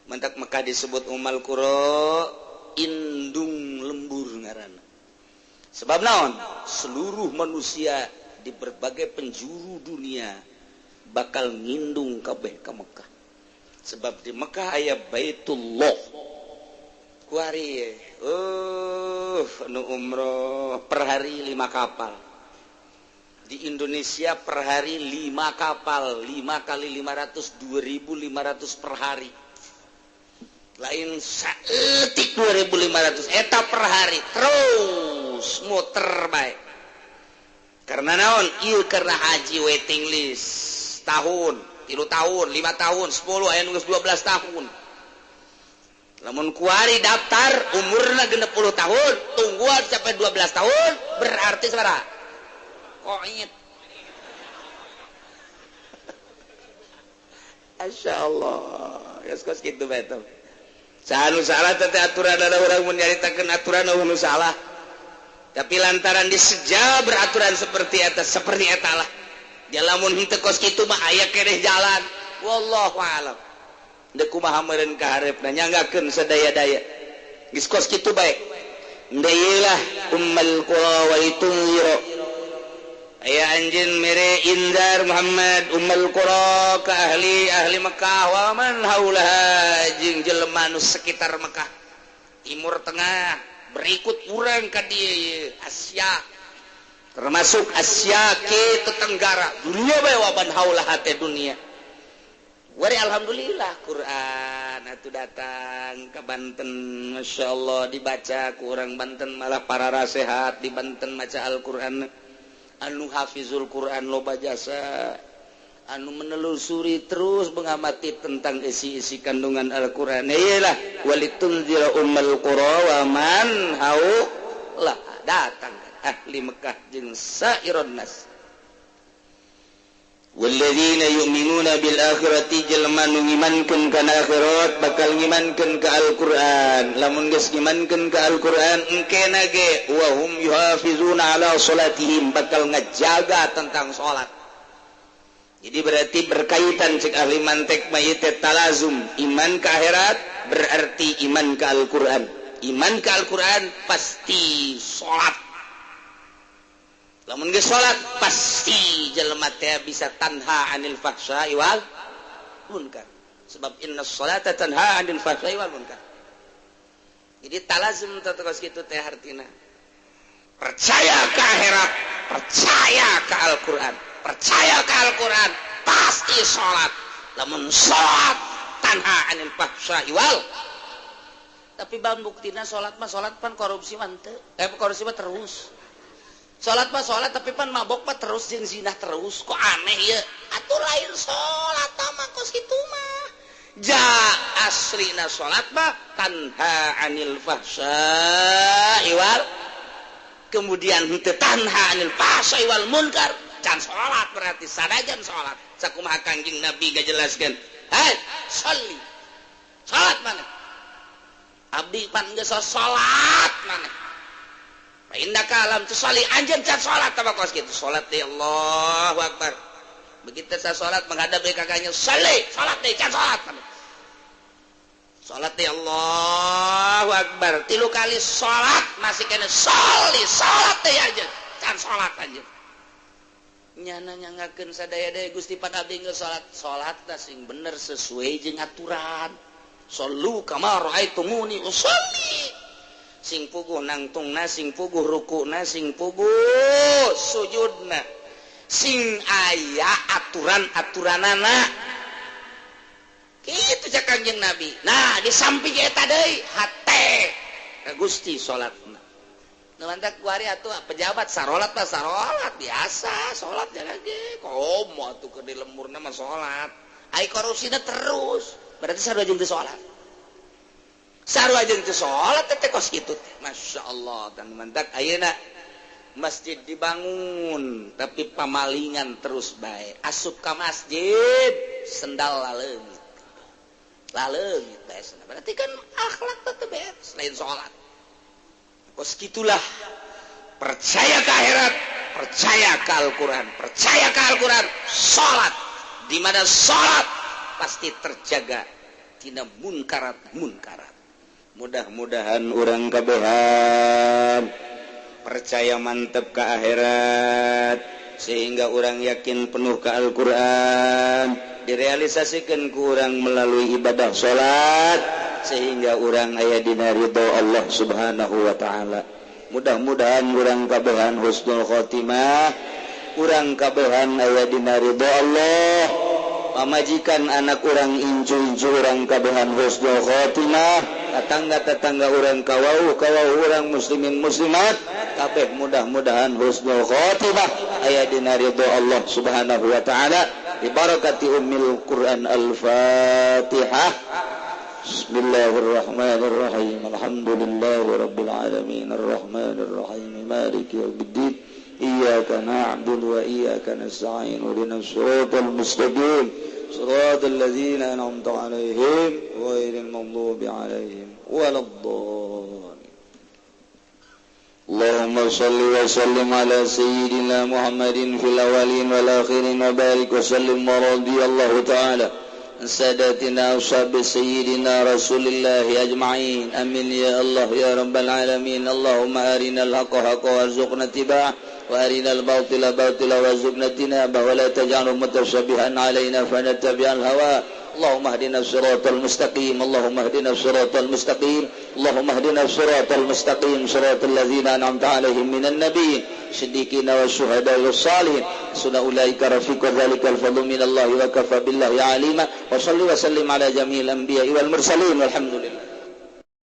Mantak Mekah disebut ummal qura, indung lembur ngaranna. Sebab naon? Seluruh manusia di berbagai penjuru dunia bakal ngindung kabeh ka Mekah. Sebab di Mekah aya Baitullah. Kuari nu umroh per hari 5 kapal. Di Indonesia per hari 5 kapal, 5 kali 500, 2.500 per hari. Lain saeutik 2.500 eta per hari terus muter bae. Karena naon? Ieu karena haji waiting list tahun, 3 tahun, 5 tahun, 10 aya nu geus 12 tahun. Lamun kuari daftar umurna 60 tahun, tungguan sampai 12 tahun, berarti sabaraha? Koit. Masya Allah. Ya kos kitu bae teh. Saha nu salah teh aturan ada urang mun nyaritakeun aturan nu salah. Tapi lantaran diseja beraturan seperti eta, seperti eta lah. Dia lamun henteu kos kitu mah aya keneh jalan. Wallahu a'lam. Deuk kumaha meureun ka hareupna nyanggakeun sadaya-daya. Geus kos kitu bae. Ndeulah ummal qura wa tunzira. Aya anjeun mere indar Muhammad ummul qura ka ahli ahli Mekah wa man haulaha jeung jelema nu sekitar Mekah. Timur Tengah berikut urang ka dieu Asia. Termasuk Asia ke Tenggara. Dunia bae wa man haulaha teh dunia. Wari alhamdulillah Quran atuh datang ke Banten, Masya Allah dibaca ku urang Banten malah para rasehat di Banten maca Al-Quran. Anu hafizul Quran loba jasa, anu menelusuri terus mengamati tentang isi-isi kandungan Al-Quran. Iyalah walitunzira ummal qura wa man haula, datang ahli Mekah jeung sairon nas. Walladzina yu'minuna bil akhirati, jelema nu ngimankeun kana akhirat bakal ngimankeun ka Al-Qur'an. Lamun geus ngimankeun ka Al-Qur'an engkena ge wa hum yuhafizuna ala salatihim, bakal ngajaga tentang salat. Jadi berarti berkaitan cek ahli mantek mah ieu teh talazum, iman ka akhirat berarti iman ka Al-Qur'an. Iman ka Al-Qur'an pasti salat. Lamun geus salat pasti jelema teh bisa tanha anil fahsya'i wal munkar. Sebab inna sholata tanha anil fahsya'i wal munkar. Jadi talazum terus kitu teh artina. Percaya ke akhirat, percaya ke Al-Qur'an, percaya ke Al-Qur'an pasti salat. Lamun salat tanha anil fahsya'i wal. Tapi bang buktina salat mah salat pan korupsi mah henteu. Korupsi mah terus. Salat mah salat tapi pan mabok mah terus jeung zina terus, kok aneh ya? Atuh lain salat mah kos kitu mah. Ja aslina salat mah tanha anil fahsya'i wal, kemudian henteu tanha anil fahsya'i wal munkar. Can salat berarti sanajan salat. Sakumaha Kangjeng Nabi ngajelaskeun, "Hai, sholli." Salat mana? Abdi pan geus salat mana? Indaka alam tusali anjeun can salat tah kos kitu salat deui Allahu akbar. Begitu saya salat menghadap deui kakaknya sali salat deui can salat. Salat deui Allahu akbar. 3 kali salat masih kena sali salat deui anjeun can salat anjeun. Nyana nyanggakeun sadaya-daya Gusti pan abdi geus salat. Salatna sing bener sesuai jeung aturan. Sallu kama raaitumuni usolli. Sing puguh nangtungna, sing puguh rukuna, sing puguh sujudna, sing aya aturan-aturanana. Kitu cek Kangjeng Nabi. Nah, di samping eta deui hate ka Gusti salatna. Nu mantak kuari atuh pejabat sarolat mah sarolat biasa, salat jaga ge. Komo atuh keur di lemburna mah salat. Ai korupsina terus, berarti sarua jeung teu salat. Sarua jeung teu salat teh kos kitu teh. Masya Allah, dan mantak ayeuna masjid dibangun tapi pamalingan terus bae. Asup ka masjid sendal laleungit. Laleungit bae. Berarti kan akhlak teh beres lain salat. Kos kitulah, percaya ke akhirat, percaya ke Al-Quran, percaya ke Al-Quran, salat. Di mana salat pasti terjaga tina munkarat munkarat. Mudah-mudahan urang kabehan percaya mantep ke akhirat sehingga orang yakin penuh ke Al-Quran, direalisasikan ku urang melalui ibadah salat sehingga urang aya dina ridho Allah Subhanahu wa taala. Mudah-mudahan urang kabehan husnul khotimah, urang kabehan aya dina ridho Allah, pamajikan anak urang incu-incu urang kabehan husnul khotimah, tetangga-tetangga urang kawauh-kawauh urang muslimin muslimat kabeh mudah-mudahan husnul khotimah aya dina ridho Allah Subhanahu wa taala. Bi barakati ummil Quran. Al-Fatihah. Bismillahirrahmanirrahim. Alhamdulillahi rabbil alamin arrahmanir rahim maliki yaumiddin. Iyyaka na'budu wa iyyaka nasta'in ihdinas siratal mustaqim siratal ladzina an'amta 'alaihim ghairil maghdubi 'alaihim waladdallin. Allahumma shalli wa sallim ala sayyidina Muhammadin fil awwalin wal akhirin wa barik wa sallim wa radiyallahu ta'ala an sadatina ashabi sayyidina Rasulillahi ajma'in. Amin ya Allah ya rabbal alamin. Allahumma arinal haqqa haqqan warzuqna ittiba'ah wa arinal batila batila warzuqna ijtinabah wa la taj'alhu mutasyabihan alaina fanattabi'al hawa. Allahumma hdina siratal mustaqim. Allahumma hdina siratal mustaqim. Allahumma hdina siratal mustaqim siratal ladzina an'amta 'alaihim minan nabiyyin siddiqina wasyuhada'i wassalihin sunna ulaika rafiqu dzalikal fadlu minallahi wa kafa billahi 'alima. Wa shalli wa sallim ala jami'il anbiya'i wal mursalin walhamdulillah.